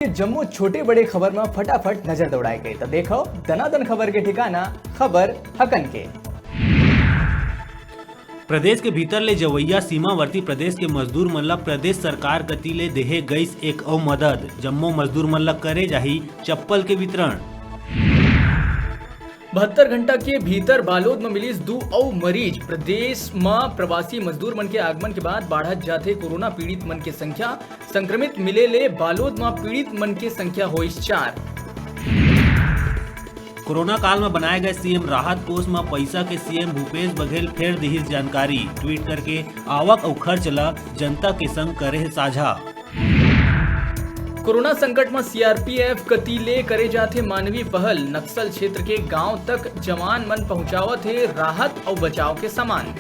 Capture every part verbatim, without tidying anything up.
के जम्मो छोटे बड़े खबर म फटाफट नजर दौड़ाए के। त देखव दनादन खबर के ठिकाना, खबर हकन के। प्रदेश के भीतर ले जवइया सीमावर्ती प्रदेश के मजदूर मन ल प्रदेश सरकार कति ले देहे गइस एक अउ मदद। जम्मो मजदूर मन ल करे जाही चप्पल के वितरण। बहत्तर घंटा के भीतर बालोद म मिलिस दू अउ मरीज। प्रदेश म प्रवासी मजदूर मन के आगमन के बाद बाढ़त जाथे कोरोना पीड़ित मन के संख्या। संक्रमित मिले ले बालोद म पीड़ित मन के संख्या होइस चार। कोरोना काल म बनाए गए सीएम राहत कोष म पइसा के सीएम भूपेश बघेल फेर दिहिस जानकारी। ट्वीट करके आवक अउ खर्च ल जनता के संग करे हे साझा। कोरोना संकट म सीआरपीएफ कति ले करे जाथे मानवी पहल। नक्सल क्षेत्र के गांव तक जवान मन पहुंचावत हे राहत अउ बचाव के सामान।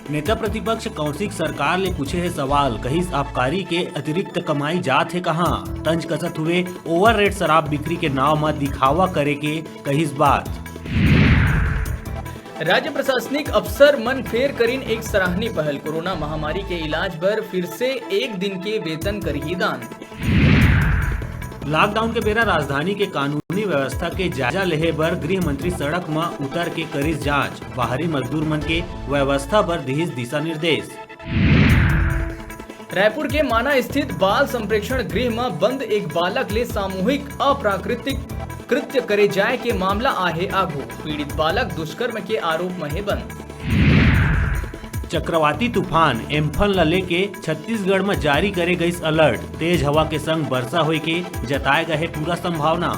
नेता प्रतिपक्ष कौशिक सरकार ले पूछे हे सवाल, कहिस आबकारी के अतिरिक्त कमाई जात हे कहां? तंज कसत हुए ओवर रेट शराब बिक्री के नाव म दिखावा करे के कहिस बात। राज्य प्रशासनिक अफसर मन फेर करिन एक सराहनीय पहल। कोरोना महामारी के इलाज बर फिर से एक दिन के वेतन करही दान। लॉकडाउन के बेरा राजधानी के कानूनी व्यवस्था के जायजा लेहे बर गृह मंत्री सड़क म उतर के करिस जांच। बाहरी मजदूर मन के व्यवस्था बर दिहिस दिशा निर्देश। रायपुर के माना स्थित बाल संप्रेक्षण गृह म बंद एक बालक ले सामूहिक अप्राकृतिक कृत्य करे जाए के मामला आहे आघू। पीड़ित बालक दुष्कर्म के आरोप म हे बंद। चक्रवाती तूफान एम्फन ल लेके छत्तीसगढ़ म जारी करे गइस अलर्ट। तेज हवा के संग बरसा होए के जताए गए हे पूरा संभावना।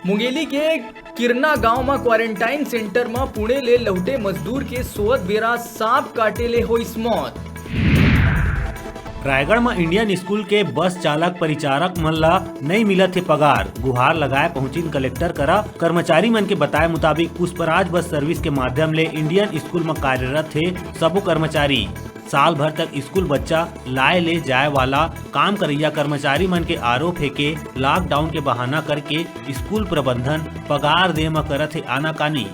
मुंगेली के किरना गांव म क्वारंटाइन सेंटर म पुणे ले लहुटे मजदूर के सोवत बेरा सांप काटे ले होइस मौत। रायगढ़ म इंडियन स्कूल के बस चालक परिचारक मन ल नइ मिलत हे पगार। गुहार लगाए पहुंचिन कलेक्टर करा। कर्मचारी मन के बताए मुताबिक पुष्पराज बस सर्विस के माध्यम ले इंडियन स्कूल म कार्यरत हे सबो कर्मचारी। साल भर तक स्कूल बच्चा लाए ले जाए वाला काम करइया कर्मचारी मन के आरोप हे के लॉकडाउन के बहाना करके स्कूल प्रबंधन पगार दे म करत हे आनाकानी।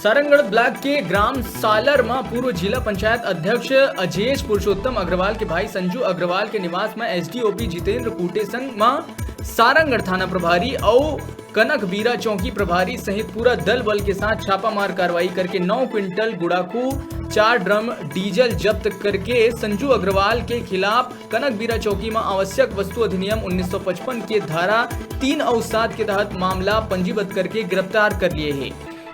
सारंगढ़ ब्लॉक के ग्राम सालर म पूर्व जिला पंचायत अध्यक्ष अजेश पुरुषोत्तम अग्रवाल के भाई संजू अग्रवाल के निवास म एसडीओपी जितेंद्र कूटे संग म सारंगढ़ थाना प्रभारी अउ कनकबीरा चौकी प्रभारी सहित पूरा दल बल के साथ छापामार कार्रवाई करके नौ क्विंटल गुड़ाखू, चार ड्रम डीजल जब्त करके संजू अग्रवाल के खिलाफ कनकबीरा चौकी म आवश्यक वस्तु अधिनियम उन्नीस सौ पचपन के धारा तीन अउ सात के तहत मामला पंजीबद्ध करके गिरफ्तार कर लिए हे।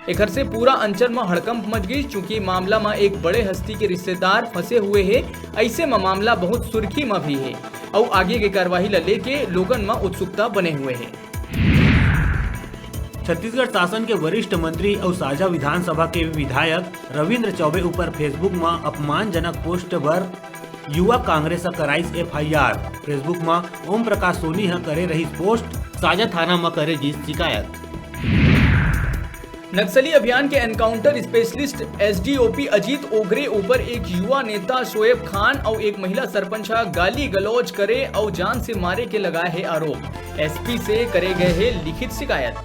एखर से पूरा अंचल म हड़कंप मच गई, चूंकि मामला म एक बड़े हस्ती के रिश्तेदार फंसे हुए हे। ऐसे म मामला बहुत सुर्खी म भी हे अउ आगे के कार्यवाही ल लेके लोगन म उत्सुकता बने हुए हे। छत्तीसगढ़ शासन के वरिष्ठ मंत्री अउ साजा विधानसभा के विधायक रविंद्र चौबे ऊपर Facebook म अपमानजनक पोस्ट बर युवा कांग्रेस ह कराइस एफआईआर। Facebook म ओम प्रकाश सोनी ह करे रहिस पोस्ट, साजा थाना म करे गिस शिकायत। नक्सली अभियान के एनकाउंटर स्पेशलिस्ट एसडीओपी अजीत ओगरे ऊपर एक युवा नेता शोएब खान अउ एक महिला सरपंच ह गाली गलौज करे अउ जान से मारे के लगाए हे आरोप। एसपी से करे गए हे लिखित शिकायत।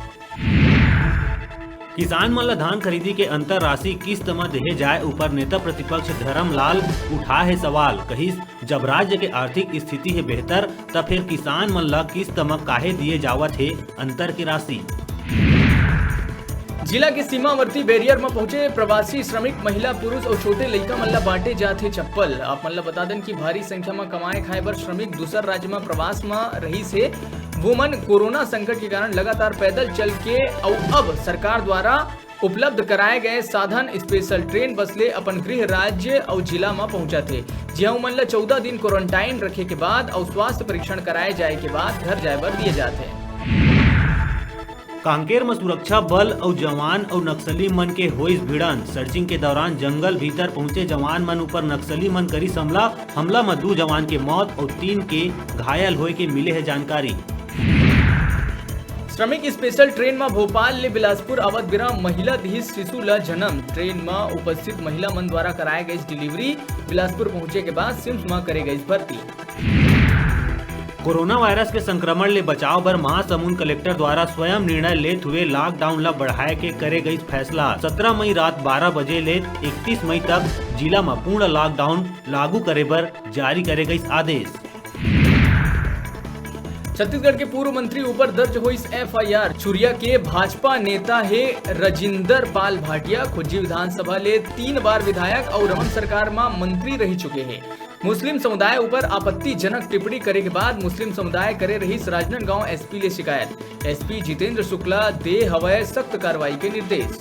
किसान मन ल धान खरीदी के अंतर राशि किस्त म देहे जाए ऊपर नेता प्रतिपक्ष धरमलाल उठाए हे सवाल, कहिस, जब राज्य के आर्थिक स्थिति हे बेहतर, त फेर किसान मन ल किस्त म काहे दिए जावत हे अंतर के राशि? जिला के सीमावर्ती बैरियर म पहुंचे प्रवासी श्रमिक महिला, पुरुष अउ छोटे लइका मन ल बांटे जात हे चप्पल। आप मन ल बता देन कि भारी संख्या म कमाए खाए बर श्रमिक दूसर राज्य म प्रवास म रहिस हे। वो मन कोरोना संकट के कारण लगातार पैदल चल के अउ अब सरकार द्वारा उपलब्ध कराए गए साधन स्पेशल ट्रेन बस ले अपन गृह राज्य अउ जिला म पहुंचत हे, जिहां उमन ल चौदह दिन क्वारंटाइन रखे के बाद अउ स्वास्थ्य परीक्षण कराए जाए के बाद घर जाए बर दिए जात हे। कांकेर म सुरक्षा बल अउ जवान अउ नक्सली मन के होइस भिड़ंत। सर्चिंग के दौरान जंगल भीतर पहुंचे जवान मन ऊपर नक्सली मन करिस हमला। हमला म दू जवान के मौत अउ तीन के घायल होए के मिले हे जानकारी। श्रमिक स्पेशल ट्रेन म भोपाल ले बिलासपुर आवत बेरा महिला दिहिस शिशु ल जन्म। ट्रेन म उपस्थित महिला मन द्वारा कराए गइस डिलीवरी। बिलासपुर पहुंचे के बाद सिम्स म करे गइस भर्ती। कोरोना वायरस के संक्रमण ले बचाव बर महासमुंद कलेक्टर द्वारा स्वयं निर्णय लेत हुए लॉकडाउन ला बढ़ाए के करे गई फैसला। सत्रह मई रात बारह बजे ले इकतीस मई तक जिला म पूर्ण लॉकडाउन लागू करे बर जारी करे गई आदेश। छत्तीसगढ़ के पूर्व मंत्री ऊपर दर्ज होइस एफआईआर। चुरिया के भाजपा नेता हे रजिंदर पाल भाटिया, खुज्जी विधानसभा ले तीन बार विधायक अउ रमन सरकार म मंत्री रही चुके हे। मुस्लिम समुदाय ऊपर आपत्तिजनक टिप्पणी करे के बाद मुस्लिम समुदाय करे रहिस राजनांदगांव एसपी ले शिकायत। एसपी जितेंद्र शुक्ला दे हवय सख्त कार्रवाई के निर्देश।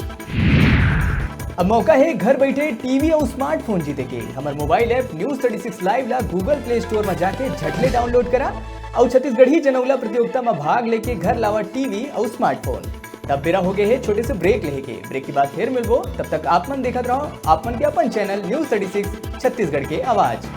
अब मौका हे घर बइठे टीवी अउ स्मार्टफोन जीते के। हमर mobile app news thirty six live ला गूगल प्ले स्टोर म जाके झट ले डाउनलोड करा अउ छत्तीसगढ़ी जनउला प्रतियोगिता म भाग लेके घर लावा टीवी अउ स्मार्टफोन। तब बेरा हो गए हे छोटे से ब्रेक लेहे के। ब्रेक के बाद फिर मिलबो, तब तक आप मन देखत रहो आप मन के अपन channel news thirty six Chhattisgarh के आवाज।